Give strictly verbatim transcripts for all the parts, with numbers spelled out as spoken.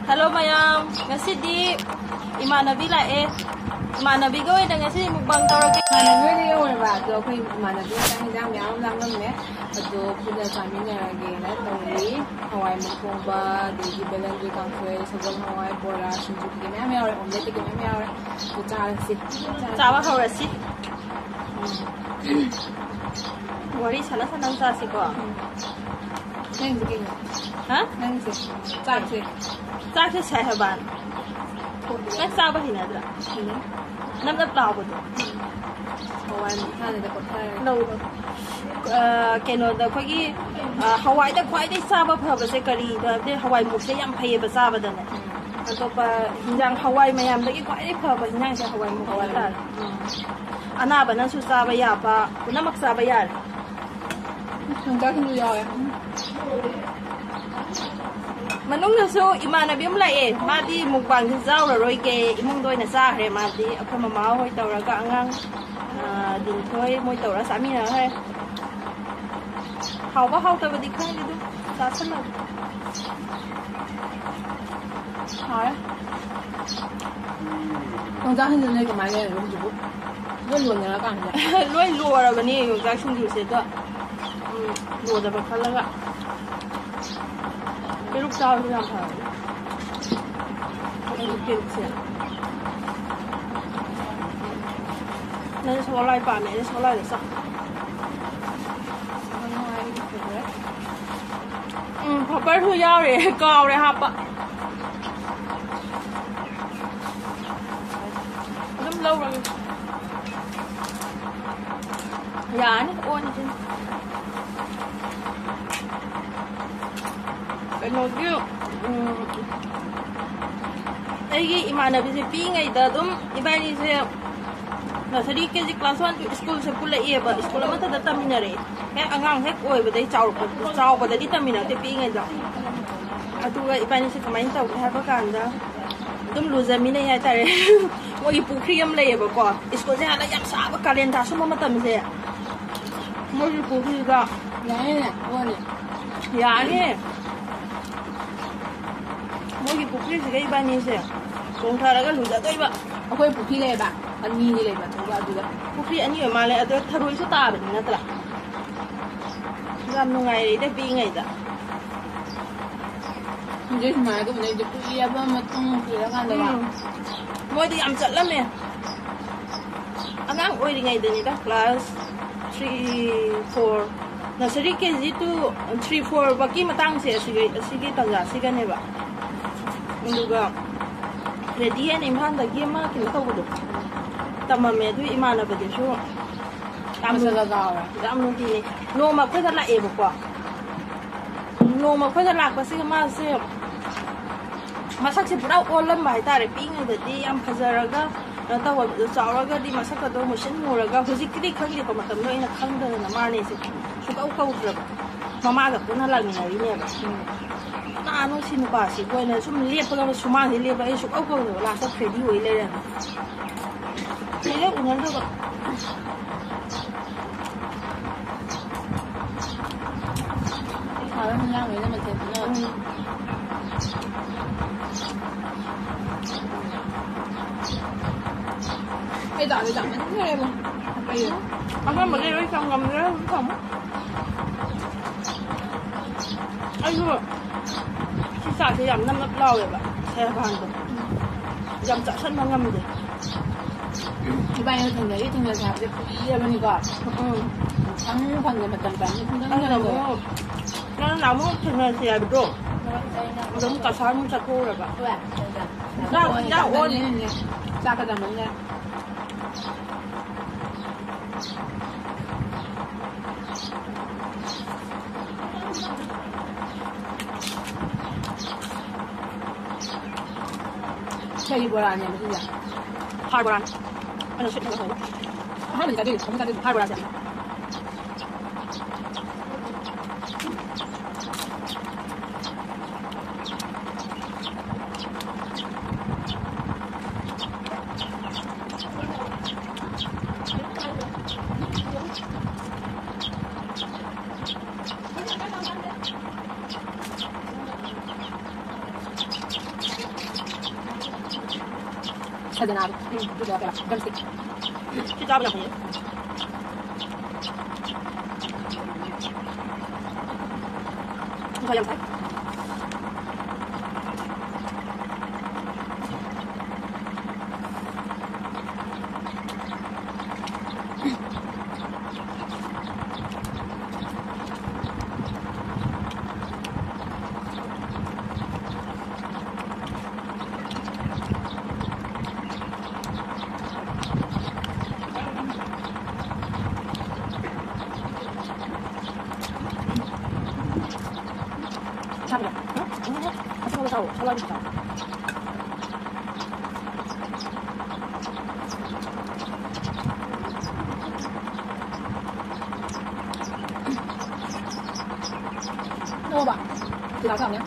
Hello ꯃꯌꯥꯝ, ꯉꯁꯤꯗꯤ ꯏꯃꯥꯟꯅꯕꯤ ꯂꯥꯛꯑꯦ꯫ ꯏꯃꯥꯟꯅꯕꯤꯒ ꯑꯣꯏꯅ ꯉꯁꯤꯗꯤ mukbang ꯇꯧꯔꯒꯦ꯫ ꯏꯃꯥꯟꯅꯕꯤ ꯍꯣꯏꯗ ꯌꯧꯔꯦꯕ, ꯑꯗꯣ ꯑꯩꯈꯣꯏ ꯏꯃꯥꯟꯅꯕꯤ ꯉꯁꯥꯏ ꯍꯤꯟꯖꯥꯡ ꯃꯌꯥꯝ ꯑꯃ ꯂꯥꯡꯉꯝꯃꯦ꯫ ꯑꯗꯣ ꯄꯨꯟꯅ ꯆꯥꯃꯤꯟꯅꯔꯒꯦꯅ ꯇꯧꯔꯤ꯫ ꯍꯋꯥꯏ ꯃꯨꯛ ꯊꯣꯡꯕ, ꯑꯗꯒꯤ ꯕꯦꯂꯟꯗ꯭ꯔꯤ ꯀꯥꯡꯁꯣꯏ, ꯁꯒꯣꯜ ꯍꯋꯥꯏ, ꯕꯣꯔꯥ, ꯁꯤꯡꯖꯨ ꯀꯩꯀꯩ ꯃꯌꯥꯝ ꯌꯥꯎꯔꯦ, omelette ꯀꯩꯀꯩ ꯃꯌꯥꯝ ꯌꯥꯎꯔꯦ꯫ ꯑꯗꯨ ꯆꯥꯔꯁꯤ꯫ ꯆꯥꯕ ꯍꯧꯔꯁꯤ꯫ ꯋꯥꯔꯤ ꯁꯥꯟꯅ ꯁꯥꯟꯅ ꯆꯥꯁꯤꯀꯣ꯫ ꯅꯪꯁꯦ ꯀꯩꯅꯣ? ꯍꯥ? ꯅꯪꯁꯦ ꯆꯥꯛꯁꯦ꯫ ꯆꯥꯛꯁꯦ ꯁꯥꯏ ꯍꯥꯏꯕ꯫ ꯆꯥꯛ ꯆꯥꯕ ꯍꯩꯅꯗ꯭ꯔꯥ? ꯍꯩꯅꯩ꯫ ꯅꯞ ꯅꯞ ꯂꯥꯎꯕꯗꯣ꯫ ꯍꯋꯥꯏ ꯃꯨꯛ ꯊꯥꯅꯗ ꯀꯣꯠꯊꯔꯒ꯫ ꯂꯧꯗꯣ꯫ ꯑ, ꯀꯩꯅꯣꯗ ꯑꯩꯈꯣꯏꯒꯤ, ꯑ, ꯍꯋꯥꯏꯗ ꯈ꯭ꯋꯥꯏꯗꯒꯤ ꯆꯥꯕ ꯐꯕꯁꯦ ꯀꯔꯤꯅꯣ ꯍꯥꯏꯕꯗꯤ ꯍꯋꯥꯏ ꯃꯨꯛꯁꯦ ꯌꯥꯝ ꯐꯩꯌꯦꯕ ꯆꯥꯕꯗꯅꯦ꯫ ꯎꯝ꯫ ꯑꯇꯣꯞꯄ ꯍꯤꯟꯖꯥꯡ, ꯍꯋꯥꯏ ꯃꯌꯥꯝꯗꯒꯤ ꯈ꯭ꯋꯥꯏꯗꯒꯤ ꯐꯕ ꯍꯤꯟꯖꯥꯡꯁꯦ ꯍꯋꯥꯏ ꯃꯨꯛ ꯍꯋꯥꯏ ꯍꯥꯏꯇꯥꯔꯦ꯫ ꯃꯨꯛ꯫ ꯎꯝ꯫ ꯑꯅꯥꯕꯅꯁꯨ ꯆꯥꯕ ꯌꯥꯕ, ꯄꯨꯝꯅꯃꯛ ꯆꯥꯕ ꯌꯥꯔꯦ꯫ ꯌꯣꯡꯆꯥꯛ ꯁꯤꯡꯖꯨ ꯌꯥꯎꯋꯦ꯫ ꯃꯅꯨꯡꯗꯁꯨ ꯏꯃꯥꯟꯅꯕꯤ ꯑꯃ ꯂꯥꯛꯑꯦ꯫ ꯃꯥꯗꯤ mukbangꯁꯦ ꯌꯥꯎꯔꯔꯣꯏꯒꯦ, ꯏꯃꯨꯡꯗ ꯑꯣꯏꯅ ꯆꯥꯈ꯭ꯔꯦ꯫ ꯃꯥꯗꯤ ꯑꯩꯈꯣꯏ ꯃꯃꯥ ꯍꯣꯏ ꯇꯧꯔꯒ, ꯑꯉꯥꯡ, ꯑ, ꯗꯤꯟꯊꯣꯏ ꯃꯣꯏ ꯇꯧꯔꯒ ꯆꯥꯃꯤꯟꯅꯈ꯭ꯔꯦ꯫ ꯍꯥꯎꯕ ꯍꯥꯎꯇꯕꯗꯤ ꯈꯪꯗꯦ, ꯑꯗꯨꯝ ꯆꯥꯁꯜꯂꯒꯦ꯫ ꯍꯥꯎꯔꯦ꯫ ꯌꯣꯡꯆꯥꯛ ꯁꯤꯡꯖꯨ ꯅꯣꯏ ꯀꯃꯥꯏꯅ ꯂꯩꯔꯤꯅꯣ ꯍꯧꯖꯤꯛꯄꯨ? ꯂꯣꯏ ꯂꯣꯟꯅꯔꯀꯥꯟꯁꯤꯗ꯫ ꯂꯣꯏ ꯂꯣꯏꯔꯕꯅꯦ ꯌꯣꯡꯆꯥꯛ ꯁꯤꯡꯖꯨꯁꯦ, ꯑꯗꯣ, ꯎꯝ, ꯂꯣꯏꯗꯕ ꯈꯜꯂꯒ꯫ ꯄꯦꯔꯨꯛ ꯆꯥꯕꯁꯨ ꯌꯥꯝ ꯐꯔꯕꯅꯦ꯫ ꯑꯩꯗꯤ ꯄꯦꯔꯨꯛꯁꯦ꯫ ꯅꯪ ꯁꯒꯣꯜ ꯍꯋꯥꯏ ꯄꯥꯝꯃꯦ, ꯑꯩꯅ ꯁꯒꯣꯜ ꯍꯋꯥꯏꯗꯣ ꯆꯥꯎ꯫ ꯎꯝ, ꯐꯕꯔꯁꯨ ꯌꯥꯎꯔꯦ, ꯀꯥꯎꯔꯦ ꯍꯥꯞꯄ꯫ ꯑꯗꯨꯝ ꯂꯧꯔꯒꯦ꯫ ꯌꯥꯔꯅꯤ, ꯑꯣꯟꯁꯤꯅꯤ꯫ ꯀꯩꯅꯣꯒꯤ, ꯎꯝ, ꯑꯩꯒꯤ ꯏꯃꯥꯟꯅꯕꯤꯁꯦ ꯄꯤꯛꯏꯉꯩꯗ ꯑꯗꯨꯝ ꯏꯕꯥꯅꯤꯁꯦ nursery, KG, class one to schoolꯁꯦ ꯄꯨꯜꯂꯛꯑꯦꯕ, school ꯑꯃꯠꯇꯗ ꯇꯝꯃꯤꯟꯅꯔꯛꯑꯦ꯫ ꯍꯦꯛ ꯑꯉꯥꯡ ꯍꯦꯛ ꯑꯣꯏꯕꯗꯩ ꯆꯥꯎꯔꯛꯄ, ꯆꯥꯎꯕꯗꯗꯤ ꯇꯝꯃꯤꯟꯅꯔꯛꯇꯦ ꯄꯤꯛꯏꯉꯩꯗ꯫ ꯑꯗꯨꯒ ꯏꯕꯥꯅꯤꯁꯦ ꯀꯃꯥꯏꯅ ꯇꯧꯒꯦ ꯍꯥꯏꯕ ꯀꯥꯟꯗ ꯑꯗꯨꯝ ꯂꯨꯖꯃꯤꯟꯅꯩ ꯍꯥꯏꯇꯥꯔꯦ꯫ ꯃꯣꯏꯒꯤ ꯄꯨꯈ꯭ꯔꯤ ꯑꯃ ꯂꯩꯌꯦꯕꯀꯣ, schoolꯁꯦ ꯍꯥꯟꯅ ꯌꯥꯝ ꯁꯥꯕ ꯀꯥꯂꯦꯟ ꯊꯥ ꯁꯨꯝꯕ ꯃꯇꯝꯁꯦ ꯃꯣꯏꯒꯤ ꯄꯨꯈ꯭ꯔꯤꯗ ꯌꯥꯏꯅꯦ, ꯑꯣꯅꯦ꯫ ꯌꯥꯅꯤ꯫ ꯃꯣꯏꯒꯤ ꯄꯨꯈ꯭ꯔꯤꯁꯤꯒ ꯏꯕꯥꯅꯤꯁꯦ ꯆꯣꯡꯊꯔꯒ ꯂꯨꯖꯗꯣꯏꯕ꯫ ꯑꯩꯈꯣꯏ ꯄꯨꯈ꯭ꯔꯤ ꯂꯩꯌꯦꯕ, ꯑꯅꯤꯗꯤ ꯂꯩꯕ, ꯑꯗꯨꯒ ꯑꯗꯨꯗ ꯄꯨꯈ꯭ꯔꯤ ꯑꯅꯤ ꯑꯣꯏ ꯃꯥꯜꯂꯦ꯫ ꯑꯗꯣ ꯊꯔꯣꯏꯁꯨ ꯇꯥꯕꯅꯤ ꯅꯠꯇ꯭ꯔꯥ? ꯌꯥꯝ ꯅꯨꯡꯉꯥꯏꯔꯦꯗ ꯄꯤꯛꯏꯉꯩꯗ꯫ ꯍꯧꯖꯤꯛ ꯁꯨꯃꯥꯏꯅ ꯑꯗꯨꯝ ꯂꯩꯕꯁꯦ ꯀꯨꯏꯔꯕ ꯃꯇꯨꯡ ꯀꯨꯏꯔꯀꯥꯟꯗꯀꯣ꯫ ꯎꯝ꯫ ꯃꯣꯏꯗꯤ ꯌꯥꯝ ꯆꯠꯂꯝꯃꯦ꯫ ꯑꯉꯥꯡ ꯑꯣꯏꯔꯤꯉꯩꯗꯅꯤꯗ, class three, four, nursery, K G to three, four ꯐꯥꯎꯀꯤ ꯃꯇꯥꯡꯁꯦ ꯑꯁꯤꯒꯤ, ꯑꯁꯤꯒꯤ ꯇꯥꯟꯖꯥꯁꯤꯒꯅꯦꯕ꯫ ꯑꯗꯨꯒ ꯔꯦꯗꯤ ꯍꯥꯏꯅ ꯏꯝꯐꯥꯜꯗꯒꯤ ꯑꯃ ꯀꯩꯅꯣ ꯇꯧꯕꯗꯣ ꯇꯝꯃꯝꯃꯦ꯫ ꯑꯗꯨ ꯏꯃꯥꯟꯅꯕꯗꯨꯁꯨ ꯌꯥꯝ ꯃꯁꯛꯀ ꯀꯥꯎꯔꯦ꯫ ꯌꯥꯝ ꯅꯨꯡꯇꯤꯅꯤ꯫ ꯅꯣꯡꯃ ꯑꯩꯈꯣꯏꯗ ꯂꯥꯛꯑꯦꯕꯀꯣ꯫ ꯅꯣꯡꯃ ꯑꯩꯈꯣꯏꯗ ꯂꯥꯛꯄꯁꯤꯒ ꯃꯥꯁꯦ ꯃꯁꯛꯁꯦ ꯄꯨꯔꯥ ꯑꯣꯜꯂꯝꯕ ꯍꯥꯏꯇꯥꯔꯦ꯫ ꯄꯤꯛꯏꯉꯩꯗꯗꯤ ꯌꯥꯝ ꯐꯖꯔꯒ ꯀꯩꯅꯣ ꯇꯧꯕ, ꯆꯥꯎꯔꯒꯗꯤ ꯃꯁꯛꯀꯗꯣ ꯃꯨꯁꯤꯟ ꯃꯨꯔꯒ, ꯍꯧꯖꯤꯛꯀꯤꯗꯤ ꯈꯪꯗꯦꯀꯣ, ꯃꯇꯝꯗꯣ ꯑꯩꯅ ꯈꯪꯗꯗꯅ ꯃꯥꯅꯦꯁꯦ ꯁꯨꯛꯀꯧ ꯀꯧꯗ꯭ꯔꯕ꯫ ꯃꯃꯥꯒ ꯄꯨꯟꯅ ꯂꯥꯛꯃꯤꯟꯅꯔꯤꯅꯦꯕ꯫ ꯎꯝ꯫ "ꯀꯅꯥꯅꯣ ꯁꯤ ꯅꯨꯄꯥꯁꯤꯕꯨ?" ꯍꯥꯏꯅ ꯁꯨꯝ ꯂꯦꯞꯄꯒ ꯁꯨꯃꯥꯡꯁꯤꯗ ꯂꯦꯞꯄꯒ ꯑꯩ ꯁꯨꯛꯀꯧ ꯀꯧꯗꯕ꯫ ꯂꯥꯁꯇ ꯐ꯭ꯔꯦꯗꯤ ꯑꯣꯏ ꯂꯩꯔꯝꯃꯦ꯫ ꯀꯨꯏꯔꯦ ꯎꯅꯗꯕ꯫ ꯍꯥꯎꯔꯦ ꯍꯤꯟꯖꯥꯡ ꯂꯣꯏꯅ ꯃꯊꯦꯜ ꯄꯨꯝꯅꯃꯛ꯫ ꯎꯝ꯫ ꯑꯩ ꯆꯥꯕ ꯆꯥꯃꯟꯈ꯭ꯔꯦꯕꯣ꯫ ꯑꯩ ꯑꯉꯝꯕꯗꯤ ꯂꯣꯏ ꯆꯪꯉꯝꯗ꯭ꯔꯦ ꯍꯧꯖꯤꯛ ꯊꯝꯃꯣ꯫ ꯑꯩꯁꯨ ꯁꯤ ꯆꯥꯛꯁꯦ ꯌꯥꯝ ꯅꯞ ꯅꯞ ꯂꯥꯎꯋꯦꯕ ꯁꯦꯔꯐꯥꯟꯗꯣ꯫ ꯌꯥꯝ ꯆꯥꯁꯟꯕ ꯉꯝꯗꯦ꯫ ꯏꯕꯥꯅꯤꯅ ꯊꯦꯡꯅꯔꯤ ꯊꯦꯡꯅꯁꯦ ꯍꯥꯏꯕꯁꯦ ꯀꯨꯏꯔꯕꯅꯤꯀꯣ꯫ ꯎꯝ꯫ ꯁꯪ ꯐꯪꯗꯦ ꯃꯇꯝ ꯀꯥꯏꯗ ꯁꯨꯡꯁꯪ ꯑꯩꯅ ꯁꯪꯗꯦ꯫ ꯑꯃꯨꯛ ꯅꯪꯅ ꯑꯃꯨꯛ ꯊꯦꯡꯅꯁꯦ ꯍꯥꯏꯕꯗꯣ ꯑꯗꯨꯝ ꯀꯁꯥꯔ ꯑꯃꯨꯛ ꯆꯠꯊꯣꯛꯎꯔꯕ꯫ ꯍꯣꯏ꯫ ꯆꯥꯛ, ꯆꯥꯛ ꯑꯣꯟ-, ꯆꯥꯛꯀ ꯆꯥꯃꯟꯗꯦ꯫ ꯀꯔꯤ ꯕꯣꯔꯥꯅꯦꯕ ꯁꯤꯁꯦ? ꯍꯥꯔ ꯕꯣꯔꯥꯅꯤ꯫ ꯑꯩꯅ ꯁꯤꯠꯂꯒ ꯍꯧꯕ꯫ ꯑꯍꯥꯟꯕꯗꯤ ꯆꯥꯗꯣꯏꯅꯦ, ꯑꯃꯨꯛ ꯆꯥꯗꯣꯏꯅꯦ꯫ ꯍꯥꯔ ꯕꯣꯔꯥꯁꯦ꯫ ꯈꯖꯅꯥꯗꯣ꯫ ꯎꯝ, ꯑꯗꯨꯗꯣ ꯀꯩꯅꯣ, drumstick꯫ ꯁꯤ ꯆꯥꯕ ꯌꯥꯝ ꯐꯩꯌꯦ꯫ ꯅꯨꯡꯁꯥ ꯌꯥꯝ ꯁꯥꯏ꯫ ꯆꯥꯕ꯭ꯔꯥ? ꯎꯝ? ꯎꯝ꯫ ꯑꯆꯧꯕ ꯆꯥꯎ꯫ ꯁꯂꯥꯗ ꯆꯥꯎ꯫ ꯅꯣꯕ꯫ ꯁꯤꯗ ꯆꯥꯎꯅꯦ꯫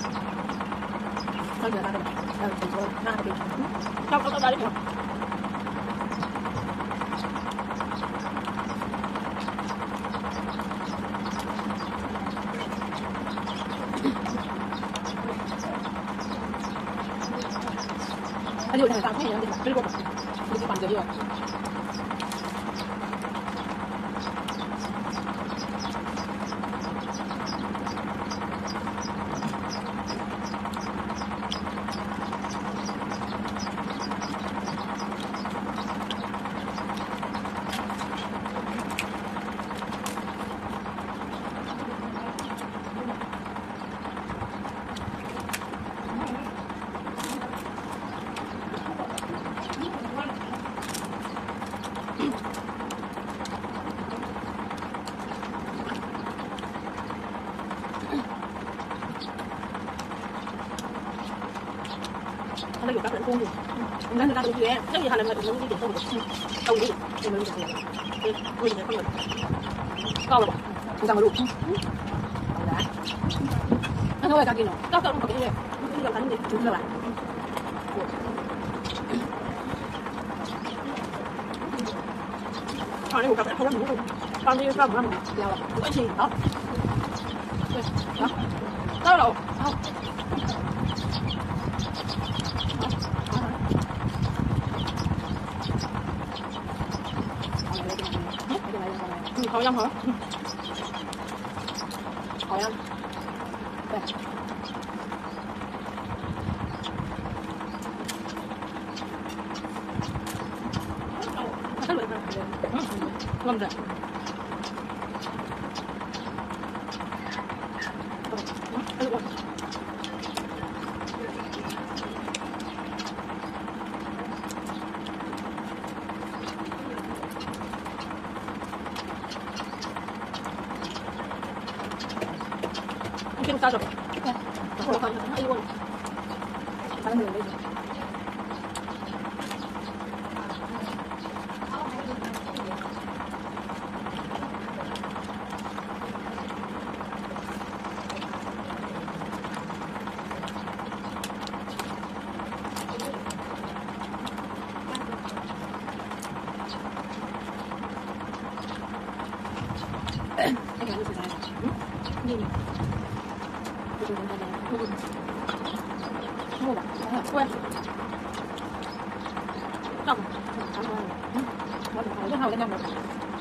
ꯅꯪ ꯁꯤꯗ ꯆꯥꯗꯕ꯫ ꯅꯪ ꯁꯤꯗ ꯆꯥꯗꯕ꯫ ꯅꯪ ꯁꯤꯗ ꯆꯥꯗꯕ꯫ ꯆꯥꯎ, ꯆꯥꯎ, ꯆꯥꯎ, ꯆꯥꯎ꯫ ꯑꯗꯨ ꯑꯣꯏꯅ ꯆꯥꯛ ꯊꯣꯡꯉꯦ ꯅꯪꯗꯤ꯫ ꯀꯔꯤ ꯄꯣꯠꯅꯣ? ꯑꯗꯨꯗꯤ ꯄꯥꯝꯖꯕꯤ ꯑꯣꯏ꯫ ꯍꯟꯗꯛ ꯌꯣꯡꯆꯥꯛ ꯐꯖꯅ ꯍꯣꯡꯉꯤ꯫ ꯌꯣꯡꯆꯥꯛ ꯍꯟꯗꯛ ꯀꯨꯏꯔꯦ꯫ ꯅꯪꯒꯤ ꯍꯥꯟꯅ ꯃꯔꯨ ꯀꯩꯅꯣ ꯇꯧꯕꯗꯣ꯫ ꯇꯧꯗꯦ꯫ ꯀꯩ ꯃꯔꯨ ꯇꯧꯕꯗꯣ? ꯑꯦ, ꯃꯣꯏꯒꯤꯗ ꯈꯪꯕꯅꯤ꯫ ꯀꯥꯎꯔꯕꯣ? ꯌꯣꯡꯆꯥꯛ ꯃꯔꯨ꯫ ꯇꯧꯔꯦ꯫ ꯅꯪ ꯀꯥꯏ ꯆꯥꯗꯣꯏꯅꯣ? ꯆꯥꯛ ꯆꯥꯕ ꯃꯇꯝꯗ ꯌꯥꯝ ꯆꯥꯅꯤꯡꯗꯦ꯫ ꯆꯥꯅꯤꯡꯗꯦ꯫ ꯄꯥꯝꯕꯤ ꯆꯥꯕ ꯉꯝꯗꯦ꯫ ꯌꯥꯎꯔꯣ꯫ ꯂꯣꯏ ꯁꯤ꯫ ꯍꯥꯎ꯫ ꯆꯥꯎ ꯂꯥꯛꯑꯣ꯫ ꯍꯥꯎ꯫ ꯌꯥꯝ ꯍꯥꯎꯋꯦ꯫ ꯍꯥꯎꯋꯦ ꯌꯥꯝ꯫ ꯉꯝꯗ꯭ꯔꯦ꯫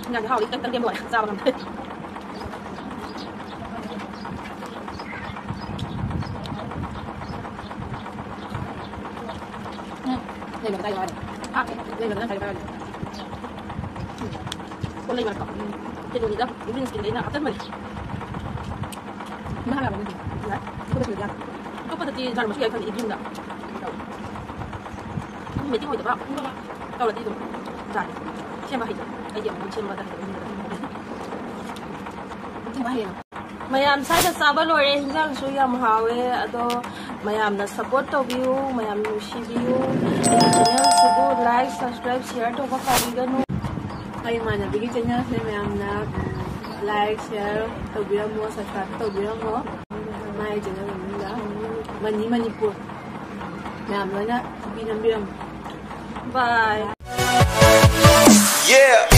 ꯌꯦꯟꯖꯥꯡꯁꯦ ꯍꯥꯎꯋꯦ, ꯈꯤꯇꯪ ꯈꯤꯇꯪ ꯂꯦꯝꯕ ꯋꯥꯅꯤ, ꯆꯥꯕ ꯉꯝꯗꯦ꯫ ꯎꯝ, ꯂꯩꯕ ꯀꯗꯥꯏ ꯋꯥꯔꯦ? ꯍꯥꯞꯄꯦ, ꯂꯩꯕ ꯀꯗꯥꯏ ꯋꯥꯔꯦ? ꯎꯝ, ꯄꯣꯠ ꯂꯩꯕ ꯅꯠꯇ꯭ꯔꯣ? ꯎꯝ, ꯀꯩꯅꯣꯅꯤꯗ, ꯒ꯭ꯔꯤꯟ ꯁ꯭ꯀꯤꯟꯗ ꯑꯩꯅ ꯍꯥꯞꯆꯟꯕꯅꯦ꯫ ꯅꯍꯥꯟ ꯂꯥꯛꯄꯗꯗꯤ ꯌꯥꯏ꯫ ꯑꯇꯣꯞꯄꯗꯗꯤ ꯌꯥꯏ꯫ ꯑꯇꯣꯞꯄꯗꯗꯤ ꯖꯥꯔ ꯃꯁꯨ ꯌꯥꯏ ꯈꯜꯂꯤ, ꯏꯗ꯭ꯔꯤꯝꯗ꯫ ꯃꯦꯇꯤꯡ ꯑꯣꯏꯗꯕ ꯇꯧꯔꯗꯤ ꯑꯗꯨꯝ ꯖꯥꯔ ꯁꯦꯝꯕ ꯍꯩꯇꯕ꯫ ꯑꯩꯗꯤ ꯑꯃꯨꯛ ꯁꯦꯝꯕꯗ ꯍꯩꯇꯕ ꯃꯤꯅꯤꯅ ꯑꯗꯨꯝ ꯁꯦꯝꯕ ꯍꯩꯌꯦ꯫ ꯃꯌꯥꯝ ꯁ꯭ꯋꯥꯏꯗ ꯆꯥꯕ ꯂꯣꯏꯔꯦ, ꯍꯤꯟꯖꯥꯡꯁꯨ ꯌꯥꯝ ꯍꯥꯎꯋꯦ꯫ ꯑꯗꯣ ꯃꯌꯥꯝꯅ ꯁꯞꯄꯣꯔꯠ ꯇꯧꯕꯤꯌꯨ, ꯃꯌꯥꯝ ꯅꯨꯡꯁꯤꯕꯤꯌꯨ꯫ ꯑꯩꯒꯤ ꯆꯦꯅꯦꯜꯁꯤꯕꯨ ꯂꯥꯏꯛ, ꯁꯕꯁꯀ꯭ꯔꯥꯏꯕ, ꯁꯤꯌꯔ ꯇꯧꯕ ꯀꯥꯎꯕꯤꯒꯅꯨ꯫ ꯑꯩ ꯏꯃꯥꯟꯅꯕꯤꯒꯤ ꯆꯦꯅꯦꯜꯁꯦ ꯃꯌꯥꯝꯅ ꯂꯥꯏꯛ, ꯁꯤꯌꯔ ꯇꯧꯕꯤꯔꯝꯃꯣ, ꯁꯕꯁꯀ꯭ꯔꯥꯏꯕ ꯇꯧꯕꯤꯔꯝꯃꯣ꯫ ꯃꯥꯏ ꯆꯦꯅꯦꯜ ꯃꯃꯤꯡꯗ ꯃꯅꯤ ꯃꯅꯤꯄꯨꯔ꯫ ꯃꯌꯥꯝ ꯂꯣꯏꯅ ꯈꯨꯕꯤ ꯅꯝꯕꯤꯔꯝꯃꯣ꯫ ꯕꯥꯏ꯫ Yeah.